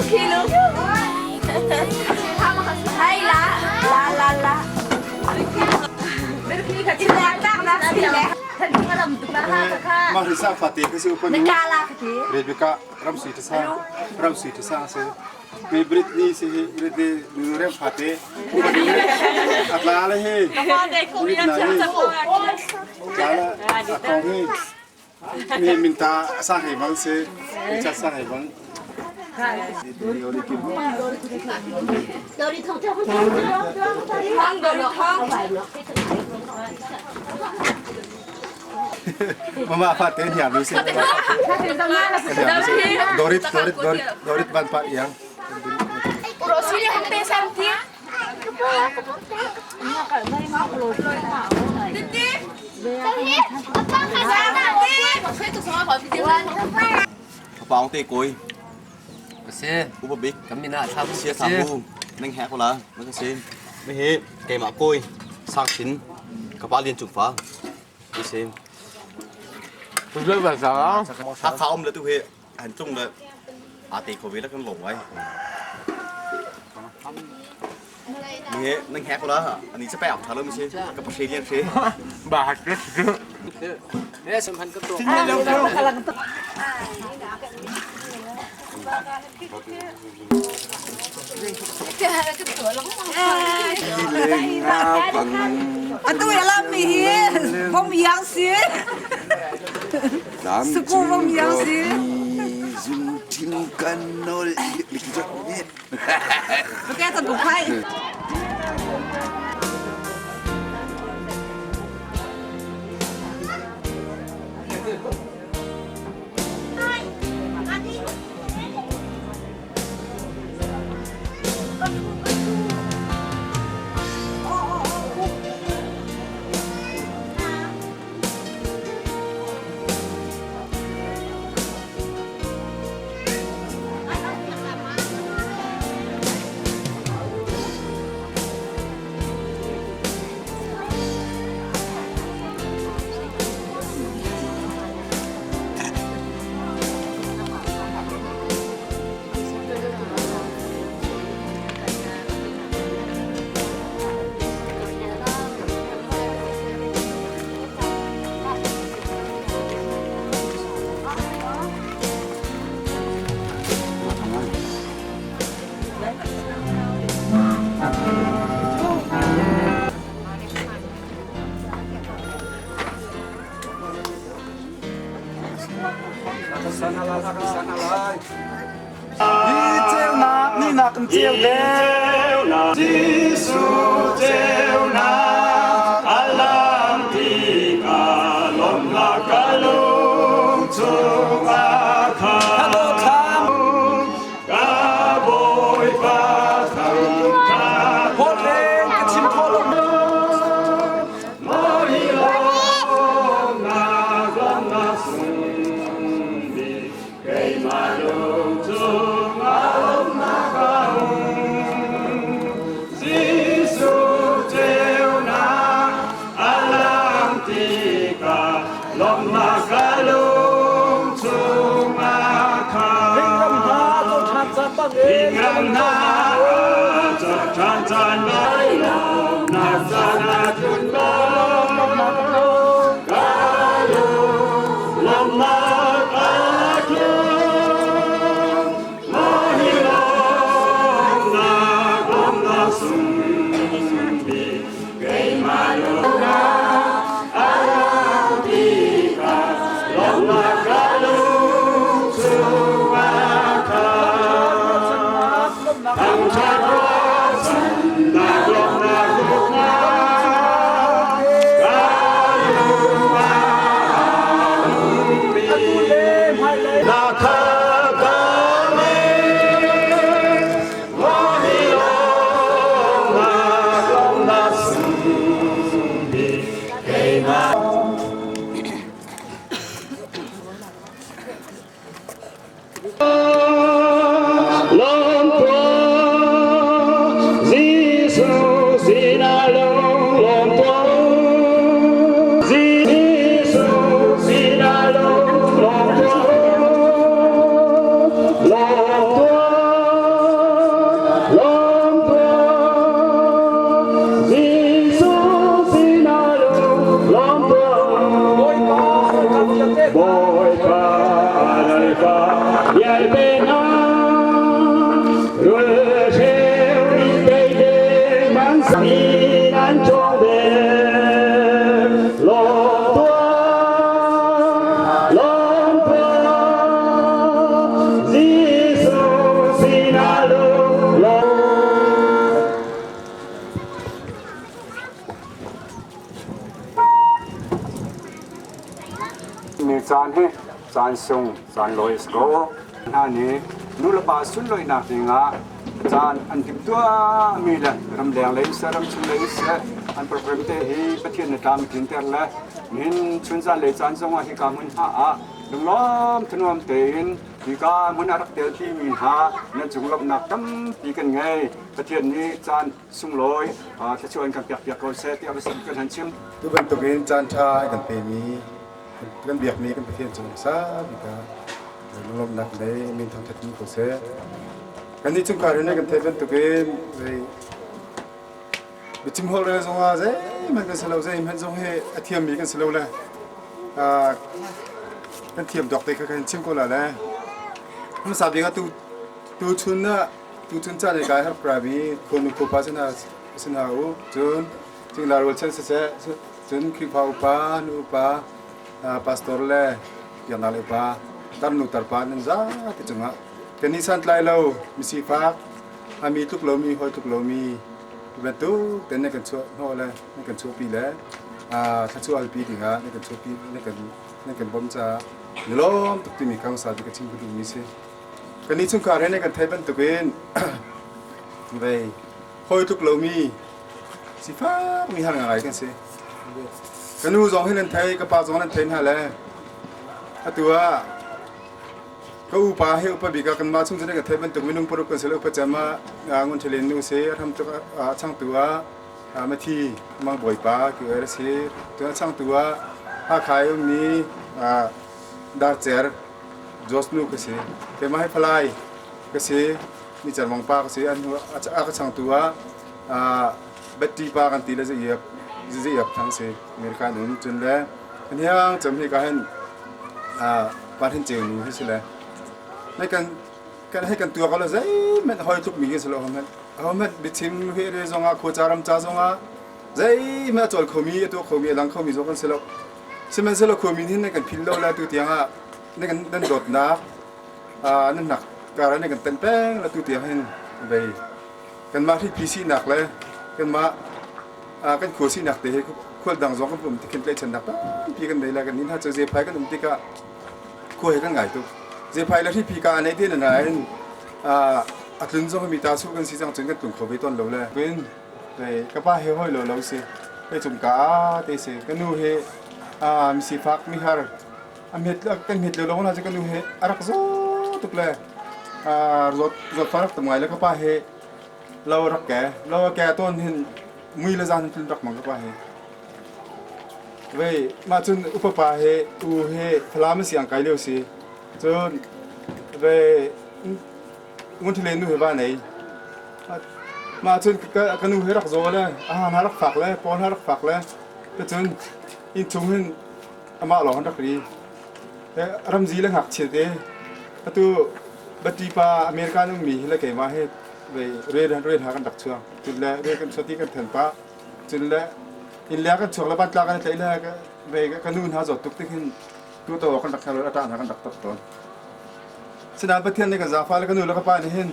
Kilo. Hay la la la la. Mah risa fate ka si upanu Rebecca ramsui tasa ramsui tasa se me Britney si hi Britney nu rem fate upanu atla le hi Britney tla le akong hi Mi minta sang hei bang si. Richard sang hei bang. Mama fate hiam ni si. Dorit Dorit Dorit Dorit ban pa yang. Rosini hante santi. Paung te koi. Si. Upa bik. Kan min ah thlam sia thamu nang he ko la na ka sin. Me he keimah koi sang thin ka pa lian cung fa. Ti sin. Hakha um le tu he an cung le aa te kho ve la kan lawm ngai. Ni nang hek la ani cha pek tha lo mi si ka pa hre lian hre. Ba hat ke Ne sam han ka to. Atu ya lam mi hi bom yang si. Suku bom yang si. Oke, tentu hai. Ni ceunak ni nak in ceu te Jesuh ceunak a lam tikah lawmhnak ka lung chungah khan ka Bawipa thangṭhat Hawtleng ka chim khawh lo. Mawi lawmnak lawmnak sung bik keimah lung chungah lawmhnak a um. Jesuh ceunak a lang tikah lawmhnak ka lung chungah khan. Ram hna co ṭhan caan bang in. Ram hna co ṭhan caan lai lawmhnak caan a tlun bang. Ka lung lawmhnak a tlung. Mahi lawmhnak lawmhnak sung bik keimah lawmhnak a lang tikah lawmhnak ka lung chungah khan. Thangṭhat ruahchannak lawmhnak hmuhnak ka Sinah lung Ni caan hi caan sung caan lawi a si ko. Hna nih nulepa sunlawihnak dingah caan an timhtuahmi le ramleng lei siseh ramchung lei siseh an program te hi Pathian na tlam tlinter le nihin chunzan lei caan zongah hika hmun hna ah lunglawm thanuam tein hika hmun a rak telpi mi hna nan cung lawmhnak tampi kan ngei. Pathian nih caan sunglawi thluachuah in kan pekpiak ko seh tiah kan han chim. Tu bantukin caan ṭha kan pemi kan biakmi kan Pathian cung hmasa bik ah lunglawmhnak le min thangṭhat dih ko seh. Kannih chungkhar hin kan theih bantukin zei biachim holh rel zongah zeihmanh kan si lo, zeihmanh zong hi a thiammi kan si lo le kan thiam dawk te kha kan chim ko la le hmasa bik ah tu tuchun ah tuchun caan i kai harp mi khuanu khuapa si hna u cun cingla rualchan siseh cun Khrihfa upa nu upa pastor le biaknak le upa tarnu tarpa nan zate cungah kannih santlai lo misifak a mi tluk lomi hawi tluk lomi bantuk ten na kan chuah hnawh le na kan chuahpi le thluachuah halpi dingah na kan chuahpi na kan bawmh caah na lawm tuk timi kha hmasa bik ka chim ka duhmi si. Kannih chungkhar he na kan theih bantukin vei hawi tluk lomi sifak mi har ngai kan si. Ka nu zong hi nan thei, ka pa zong nan thei hna le atu ah ka upa hi upa bik ah kanmah chung cu nan ka theih bantuk minung paruk kan si le upa cem ah Ngun Ṭhelen nu si a hram tuk a changtu ah Mathi Mang Bawipa ki a si. Cun a changtu ah Hakha i ummi Darcer Jos nu ka si. Keimah hi Falai ka si. Ni Cer Mang pa ka si. An hnu a ka changtu ah Betty pa kan ti le Zaiap Zaiap thang si America in um cun le hniang cem hi ka hin pa hin ceu nu hi si le nai kan kan hei kan tuak lo zeihmanh hoi tluk mi khi si lo hohmanh hohmanh biachim he re zongah khuaca ram ca zongah zeihmanh a cawl khomi a tuah khomi a lang khomi zong kan si lo sihmanhsehlaw khuami hin nan kan phil lo la tu tiang ah nan kan nan dawtnak nan nak kar ah nan kan tenh peng la tu tiang hin vei Kanmah hripi sinak le kanmah kan khua sinak te hi khual dang zong kan um tikhin tlaihchannak tampi kan nei lai kan nih hna cu zephai kan um tikah khua hi kan ngai tuk. Zephai le hripi ka nei te na nain a tlun zong mi ta su kan si cang cun kan tlung kho ve tawn lo le. Kuin ka pa he hoi lo lo si kai cung ka te si ka nu he mi sifak mi har a met kan met lo lo na cu ka nu he a rak zaw tuk le zawt zawt fa rak tam ngai le ka pa he lo rak ke lo ke tawn hin mui le zan tlun rak mang ka pa he vei mah cun upa pa he u he Falam si ang kai lio si cun vei ngun thile nu he va nei mah cun ka nu he rak zaw le a ha rak fak le pawn ha rak fak le cun inn chung hin amah lawng an rak ri. Ramzi le ngakchia te atu Bati pa American ummi hi le keimah hi re re hna kan rak chuang. Cun le re kan chuati kan then pah. Cun le inn le kan chuak le bantla kan tlaih le ve ka nu hna zawt tuk tik hin tu to kan rak thalo ata hna kan rak top tawn. Sinain Pathian nih kan zafa le ka nu le ka pa nih hin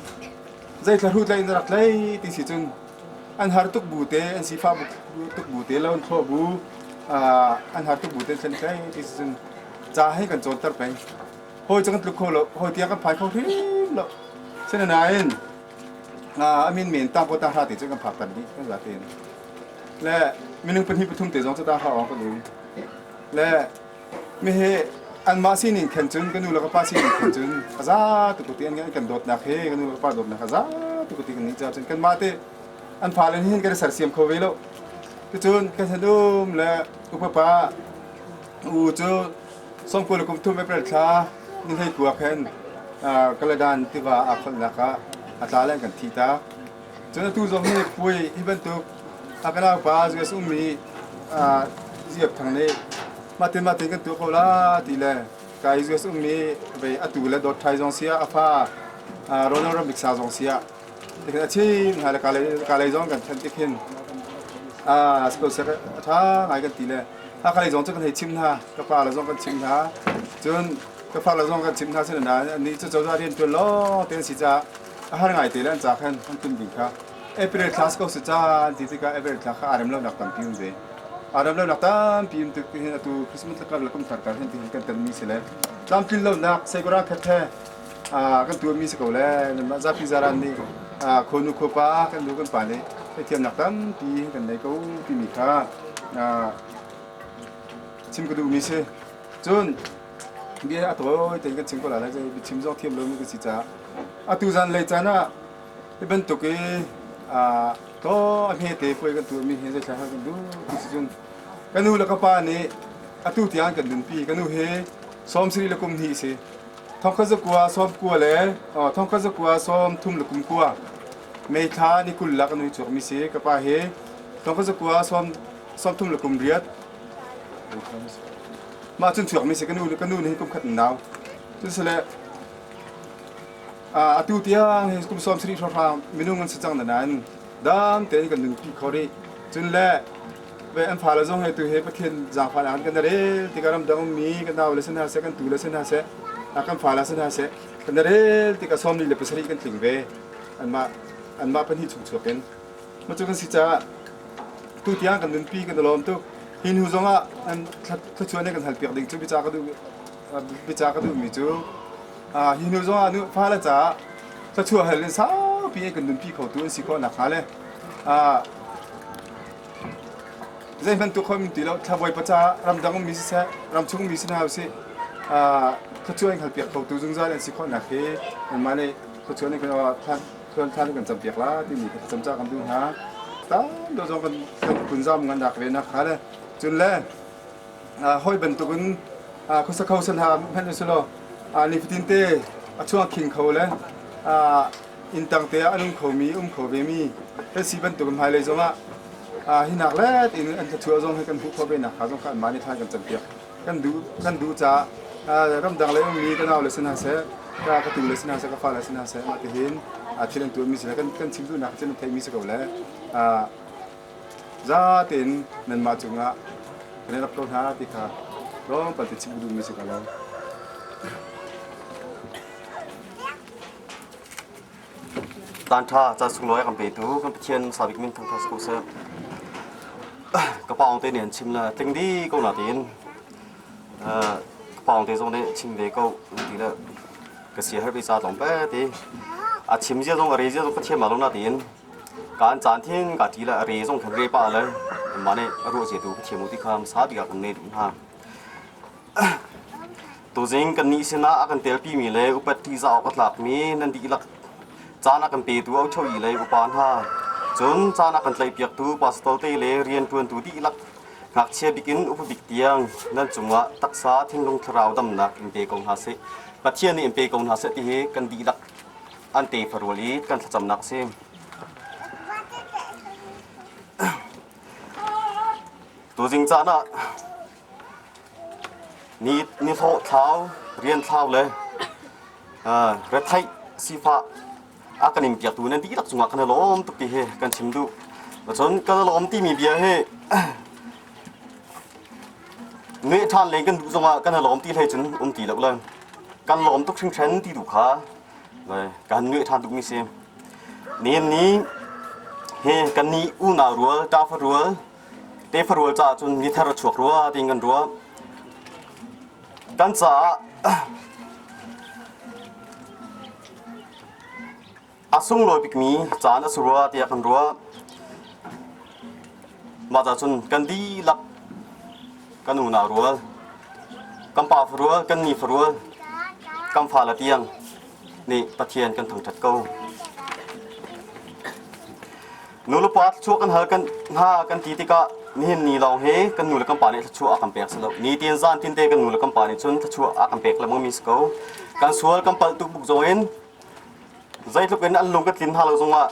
zei thla hru tlai in rak tlai ti si cun an har tuk bu te an sifah tuk bu te lo an thlawh bu an har tuk bu te thlen tlai ti si cun ca hi kan cawnter peng hawi cu kan tluk kho lo hawi tiang kan phai kho hrim lo sinain amin men ta ko ta hra te cu kan phak tan dih kan za tein le minung pahnih pathum te zong cu ta hra awng kan um le Mihi anmah sining khan cun ka nu le ka pa sining khan cun a za tuk ti an kan dawtnak he ka nu le ka pa dawtnak a za tuk ti kan nih caah cun kanmah te an fale hin kan i sersiam kho ve lo. Cucun kan sanum le upapa u cu sawmkul le kum thum April thla ni hlei kua khan Kaladan tiva aa kholhnak ah a tla le an kan thi ta. Cun atu zong hi puai hi bantuk a ka naupa US ummi Ziap Thang nih mahtin mahtin kan tuah ko la ti le ka US ummi vei atu le dawt thai zong sia a fa Ronald Ramiksa zong sia tikhin a chim hna le ka lei zong kan then tikhin scholarship a tha ngai kan ti le a ka lei zong cu kan hei chim hna ka pa le zong kan chim hna cun ka fa le zong kan chim hna sin na ni cu cozah rian tuan lo te an si caah. A har ngai te le an ca khan an tum ding kha April thla si ko si ca an ti tikah April thla kha aa rem lonak tampi um ve. Aa rem lonak tampi um tik hin atu Christmas kar le kum thar kar hin tihin kan tonmi si le tlamtlin lonak seikura khat he kan tuahmi si ko le nanmah zapi zaran nih khuanu khuapa kan nu kan pa nih theithiamnak tampi kan nei ko timi kha chim ka duhmi si. Cun bia a tawi tein kan chim ko lai lai biachim zong thiam lomi ka si caah atu zan lei caan ah hi bantuk i thaw a hmete puai kan tuahmi hi zeithla kan duh ti si cun ka nu le ka pa nih atu tiang kan nunpi. Ka nu hi 70 le kum hnih si. Thongkhat zakua sawm kua le thongkhat zakua sawm thum le kum kua May thla ni 20 la ka nu chuakmi si. Ka pa hi thongkhat zakua sawm 30 le kum riat mah cun chuakmi si. Ka nu nih kum khat nau. Cun atu tiang hi kum 70 hrawnghrang minung an si cang na nain dam tein kan nunpi kho rih. Cun le ve an fale zong he tu he Pathian zaangfah an kan rel tikah ramdang ummi kan nau le si hna seh, kan tu le si hna seh, kan fale si hna seh, kan rel tikah 47 kan tling ve anmah pahnih chung chuak in. Mah cu kan si caah tu tiang kan nunpi kan i lawm tuk. Hi hnu zong ah an thluachuah nih kan halpiak ding cu bica ka duhmi cu hi hnu zong ah nu fale caah thluachuah hal in saupi in kan nunpi khotu an si khawh nakhnga le zeihmanh tu kho ti lo thlabawi pa caah ramdang ummi siseh ramchung ummi si hna usih thluachuah in halpiak khotu zungzal an si khawh nak hi anmah nih thluachuah nih kan thlan kan campiak la timi ka thlacam ca kan duh hna. Tam deuh zong kan phunzam ngan dak ve nak kha le cun le hawi bantukin khuasa kho san ha hmanh usih law nifatin te a chuak khing kho le inn tang te ah a nung khomi um kho ve mi kan si bantukin hmailei zongah hi nak let in an thluachuah zong hi kan hmuh khawh ve nak kha zong kha anmah nih thlan kan campiak kan duh caah ramdang lei ummi ka nau le si hna seh, ka tu le si hna seh, ka fa le si hna seh, mah tihin thil an tuahmi si le kan chim duhnak cu nan theihmi si ko le za tein nanmah cungah kan i rap ko hna ti kha tlawmpal te chim duhmi si ko lo. Caan ṭha, caan sunglawi a kan petu kan Pathian sabik min thangṭhat si ko seh. Ka pa te nih an chim le tling dih ko na tiin ka pa te zong nih chim ve ko ti le ka sia har ca tlawm pe ti a chim zia zong a re zia zong ka thiam lo na tiin kaan caan thin ka ti le a re zong khan re pa le mah nih a ruah zia tu ka thiam u ti kha sa bik ah kan nei duh hna. Tuzing kannih sinah a kan telpimi le upat ṭihzah awk a tlakmi nan dihlak caan a kan petu Ochoyi lei upa hna, cun caan a kan tlaihpiaktu pastor te le rianṭuantu dihlak, ngakchia bik in upa bik tiang nan cungah taksa thinlung thlarau damnak in pe ko hna seh. Pathian nih in pe ko hna seh ti hi kan dihlak an tefa rual i kan thlacamnak a si. Tuzing caan ah Nihlawh thlau, rian thlau le retheih sifah a kan in piaktu nan dihlak cungah kan i lawm tuk ti hi kan chim duh. Cun kan i lawm timi bia hi neh ṭhan len kan duh zongah kan i lawm ti hlei cun um ti lo le kan lawm tuk hringhran ti tu kha kan neh ṭhan tukmi si. Nihin ni hi kannih unau rual, ṭafa rual, Tefa rual caah cun ni thar a chuak rua tiin kan ruah. Kan caah a sunglawi bikmi caan a si rua tiah kan ruah. Mah ca cun kan dihlak kan unau rual, kan pa farual, kan ni farual, kan fale tiang nih Pathian kan thangṭhat ko. Nulepa thluachuah kan hal kan hna kan ti tikah nihin ni lawng hi kan nu le kan pa nih thluachuah a kan pek si lo. Nitin zan tin te kan nu le kan pa nih cun thluachuah a kan pek lengmang mi si ko. Kan sual kan palh tuk buk zong in zeitluk in an lung kan tlin hna lo zongah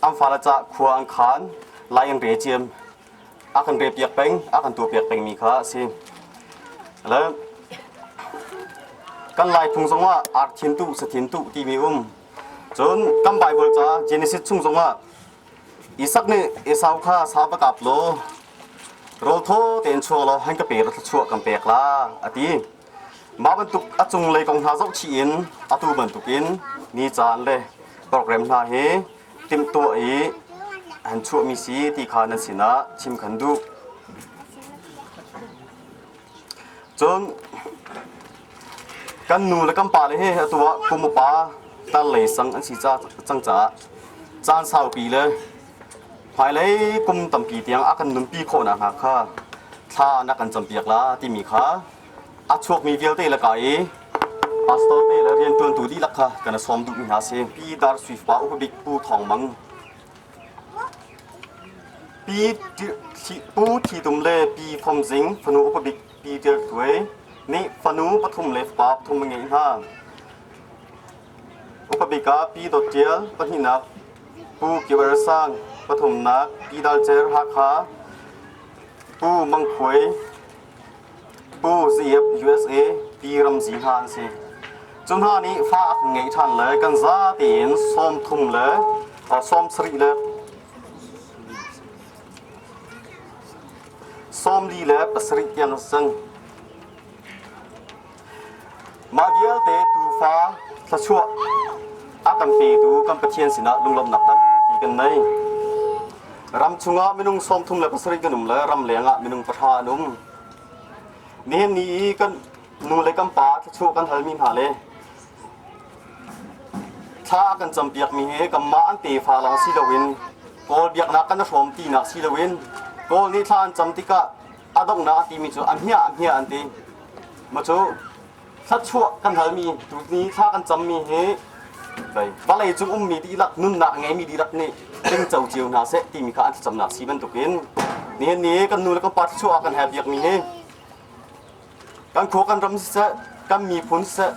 an fale cah khua an khan lai an re ciam a kan re piak peng a kan tuah piak peng mi kha a si. Le kan lai phung zongah ar thin tuh sathin tuh timi um. Cun kan Baibal ca Genesis chung zongah Isak nih Esau kha sa va kap law rawl thaw tein chuak law han ka pe law thluachuah kan pek la a ti. Mah bantuk a cunglei kong hna zohchih in atu bantukin ni caan le program hna hi timhtuah i an chuahmi si ti kha nan sinah chim kan duh. Cun kan nu le kan pa le hi atu ah kum upa tar lei sang an si cang caah caan saupi le hmailei kum tampi tiang a kan nunpi khawh nakhnga kha thla na kan campiak la timi kha a chuakmi vialte laka i pastor te le rianṭuantu dihlak kha kan i sawm duhmi hna si. Pi Dar Sui Fa Upabik Pu Thawng Mang Pi Pu Thi Tum le Pi Fom Zing fanu upabik Pi Ṭial Thluai nih fanu pathum le fapa pathum a ngeih hna. Upabik ah Pi Dawt Ṭial pahnihnak Pu Kio Sang pathumnak Pi Dal Cer Hakha Pu Mang Khuai Pu Ziap USA Pi Ram Zi hna an si. Cu hna nih fa a kan ngeih ṭhan le kan za tein 30 le 70 le 47 tiang a cang. Mah vialte tuufa thluachuah a kan petu kan Pathian sinah lunglawmhnak tampi kan nei. Ram chungah minung 37 kan um le ram leng ah minung pahra an um. Nihin ni i kan nu le kan pa thluachuah kan halmi hna le thla a kan campiakmi hi kanmah an tefa lawng si loin Kawl biaknak kan i hrawm tinak si loin Kawl nih thla an cam tikah a donghnak a timi cu a hmiah a hmiah an ti. Ma cu thluachuah kan halmi tuni thla kan cammi hi vawlei cung ummi dihlak nunnak ngeimi dihlak nih tingco cio hna seh timi kha an thlacamnak si bantukin nihin ni kan nu le kan pa thluachuah kan he biakmi hi kan khua kan ram siseh kan miphun siseh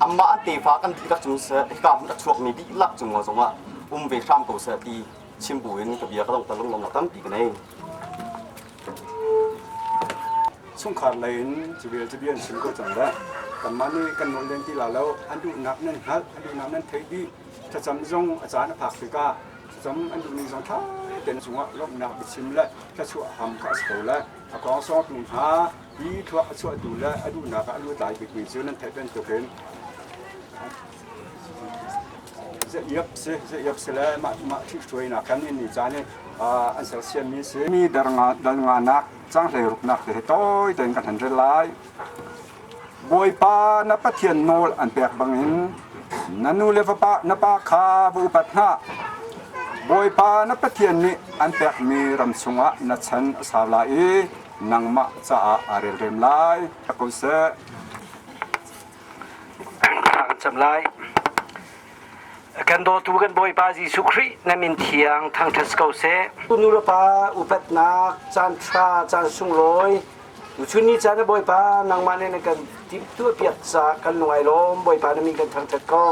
amah an tefa kan dihlak cung siseh hika hmun a chuakmi dihlak cung zongah um ve hram ko seh ti chim buin ka bia ka dongter lengmang tampi ka nei. Chungkhar lei in cuvel cu bia an chim ko cang le kanmah nih kan nawl len ti la lo an duhnak nan hngalh an duhnak nan theih dih thlacam zong a caan a phak tikah thlacam an duh ning zong ṭha tein cungah lawmhnak biachim le thluachuah ham kha a si ko le a kong sawngtu hna hi thluak a chuahtu le a duhnak ah a lutlai bikmi cu nan theih bantukin Zeiap si zeiap si le mah mah ṭhihhruainak khan in ni caan i an sersiammi si. Mi dal nganak cang hlei ruknak te hi tawi tein kan han rel lai. Bawipa na Pathian nawl an pek bangin na nu le vapa na pa kha va upat hna. Bawipa na Pathian nih an pekmi ram chungah na chan a sau lai i nangmah caah aa relrem lai. Ko seh. Kan cam lai. Kan dawtu kan Bawipa Jesuh Khrih na min thiang thangṭhat ko seh. Nu le pa upatnak caan ṭha caan sunglawi tuchun ni caan Bawipa nangmah nih na kan timhtuah piak caah kan lung ai lawm Bawipa na min kan thangṭhat ko.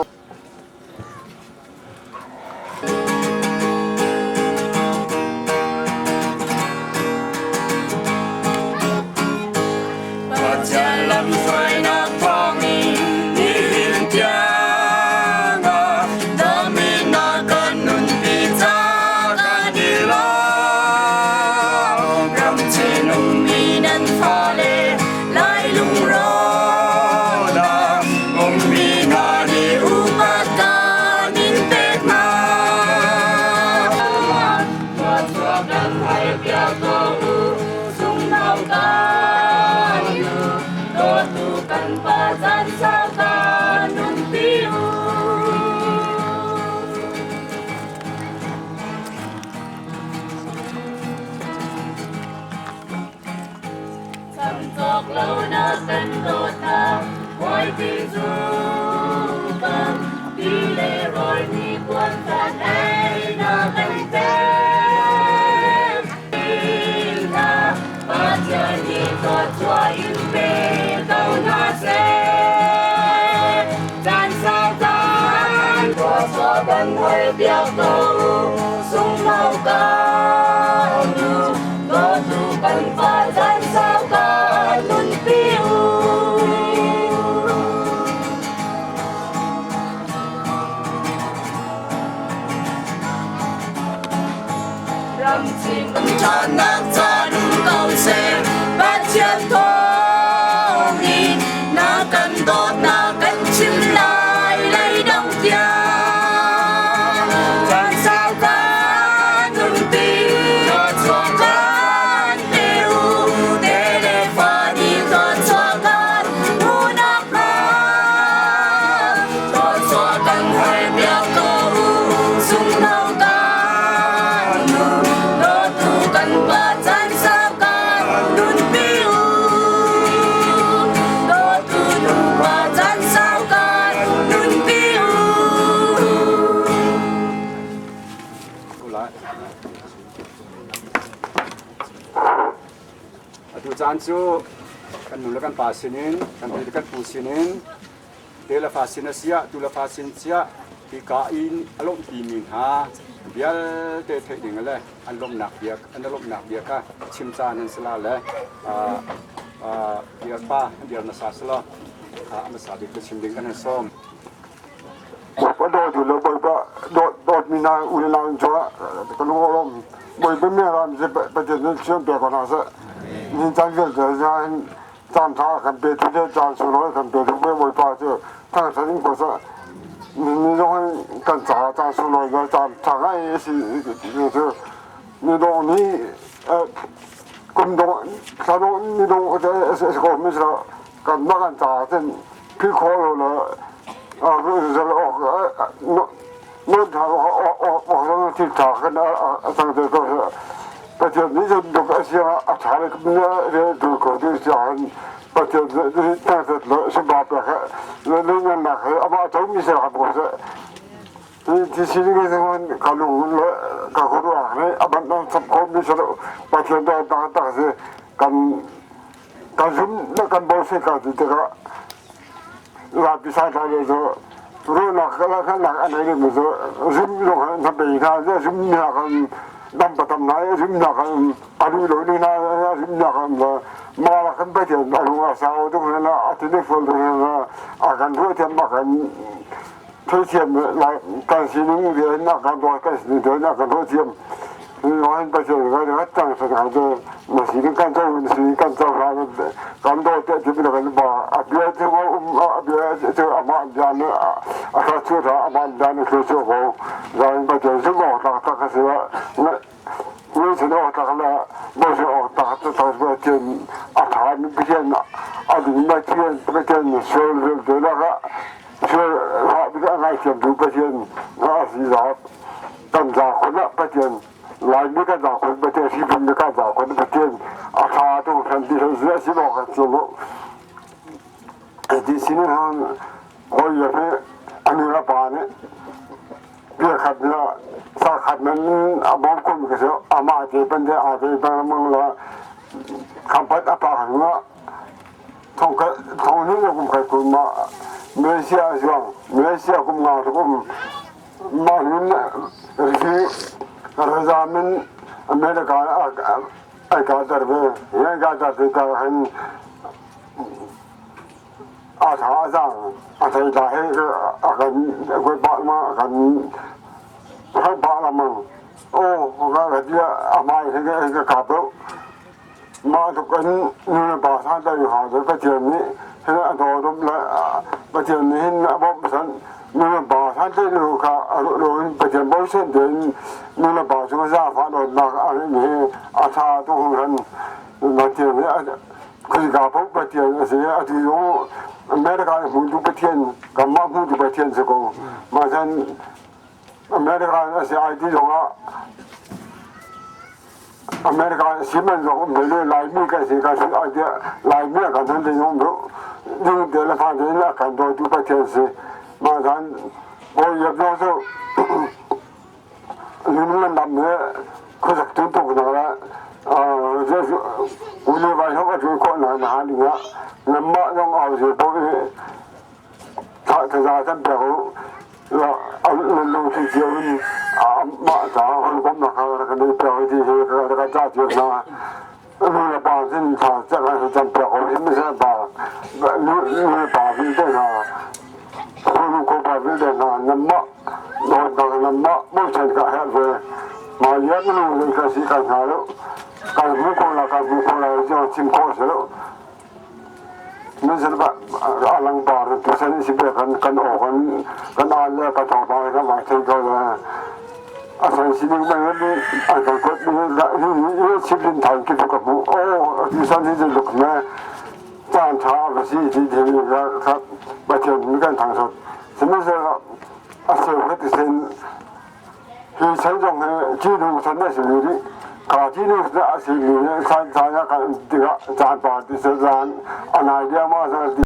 Pathian lamhruainak thawngin nihin tiangah daminak kan nunpi ca kan i lawm. Ram chin ummi nan fale Lai lungrawn ummi hna nih upat kan in pek hna. Thluachuah kan halpiak ko u, sunghno kan u, dawtu kan pa caan sau kan nunpi u. Cawk lo na kan dawtnak hawi ti cu bang ti le rawl ni kuan caan ei na kan pek. Na Pathian nih thluachuah in pe ko hna seh. Caan sau caan thluachuah kan hal piak ko sungno kan u dawtu kan pa caan sau kan nunpi u. Ram chin ṭhanak ca dum ko seh Pathian thawngin na kan dawtnak kan chim lai leidang tiang. Caan cu kan nu le kan pa sinin, kan pi le kan pu sinin, te le fa sin a siah, tu le fa sin siah, hika in a lawmhpimi hna vialte theih ding le an lawmhnak bia an lawmhnak bia kha chim caan an si la le biar pa biar hmasa si law a hmasa bik chim ding kan han sawm. Bawipa dawtu le Bawipa dawtmi hna u le nau cungah ka lung a lawm. Bawipa mi ram cu Pathian nih thiam pek ko hna seh. Nihin caan vialte hin caan ṭha kan petu le caan sunglawi kan petu Bawipa cu thangṭhat in ko seh. Ni zong hin kan caah caan sunglawi le caan ṭha ngai a si cu ni dong nih kum dong thla dong ni dong a si ko mi kanmah kan caah cun philh khawh lo le zal awk non ṭha awk thil ṭha kan a cang te ko Pathian nih cun duk a sia a ṭha le dul ko tu sia han Pathian nih thangṭhat le sumpa pek le nunnak he amah to mi ser ko seh ti sining he ka lung le ka khuaruah nih a ban chap ko mi ser Pathian tak tak si kan Kan zum na kan bose ka ti tikah zapi santlai le cu ruahnak hngalhnak a nei mi cu zum zong na bei hna zum hna kan dam patam hna zum hna kan a duh lo ni hna zum hna kan ma la kan pathian a lung a sau tuk na a thin fual tuk na a kan ruah thiam a kan theithiam kan sining rian a kan ruah kan sining rian a kan ruah thiam Lohan pasal kan hat tang sa ka do na si kan cho si kan cho ra kan do te ti kan ba a bia te wo um a bia te a ma dan a ka chu ra a ma dan chu chu ko zan ba te su mo ta ta ka si na ni chu no ta la bo su o ta ta ta ba te a tha mi bi a ding ma tian ba tian so le de la ka so ha bi ka ngai thiam du Pathian na si za kan zakhon ah Pathian Laimi kan zakhon Pathian Hriphun kan zakhon Pathian a tha tu kan ti hei si lo kan si lo ti sin han hoi ya he anu la pa ne bia khat la sa khat nan a bom kum ke so ama te pan de a te pan mang la khampat apa hang thong thong ni kum khai kum ma Malaysia zuang Malaysia kum nga kum Mah hin hi Raza min America ai kahter ve. Hi ai kahter tikah hin a tha a zaang a thei ta he a kan kuat ma a kan hal pah lengmang. Aw ka ti a hmai hi ka kap lo. Mah tluk in nu le pa santlai ha cu Pathian nih hin a dawdum le Pathian nih hin a bawmh san nu le pa santlai lu kha a ruh lo in Pathian bochan tein nu le pa cu zaangfah dawtnak a ngeih hi a ṭha tuk hringhran. Pathian nih khoika paoh Pathian a si atu zong America i hmutu Pathian kanmah hmutu Pathian si ko. Mah cun America a si ai ti zongah America siman zong um ve Laimi kan si kan si ai tiah Laimi a kan than ding um ru ding te le fa te a kan dawitu Pathian si mah zan bawi yap lo cu lung man dam he khuasak tun tuk nak la ule vai ho ka tun khawh nak na ha ding ah namah zong au se po i thaza tam pek u lungthin cio in mah ca hawikomhnak kha rak kan i pek ti hi ka ca cio hna nu le pa sin thla cam piak ko hin misal pa nu le pa vialte hna nu ko pa vialte hna nanmah dawtnak nanmah bochan ka herh ve mah lian nu le ka si kan hna lo kan hmu ko la kan hmu ko la chim khawh si lo A langpar tuchan si pek kan kan aw kan kan al le ka thawngpang kan vai thei ko le a san sining bang in an kan kuat mi hi chip in than ki ka hmu o tuchan hi luk me caan tha ka si ti ti ka kha Pathian mi kan thang sot sihmanhsehlaw a seu kha ti sen hi chan zong hi ci nu san na si mi ka ci nu a si mi san san kan tikah caan pa ti se zan anai dia ma sa ti.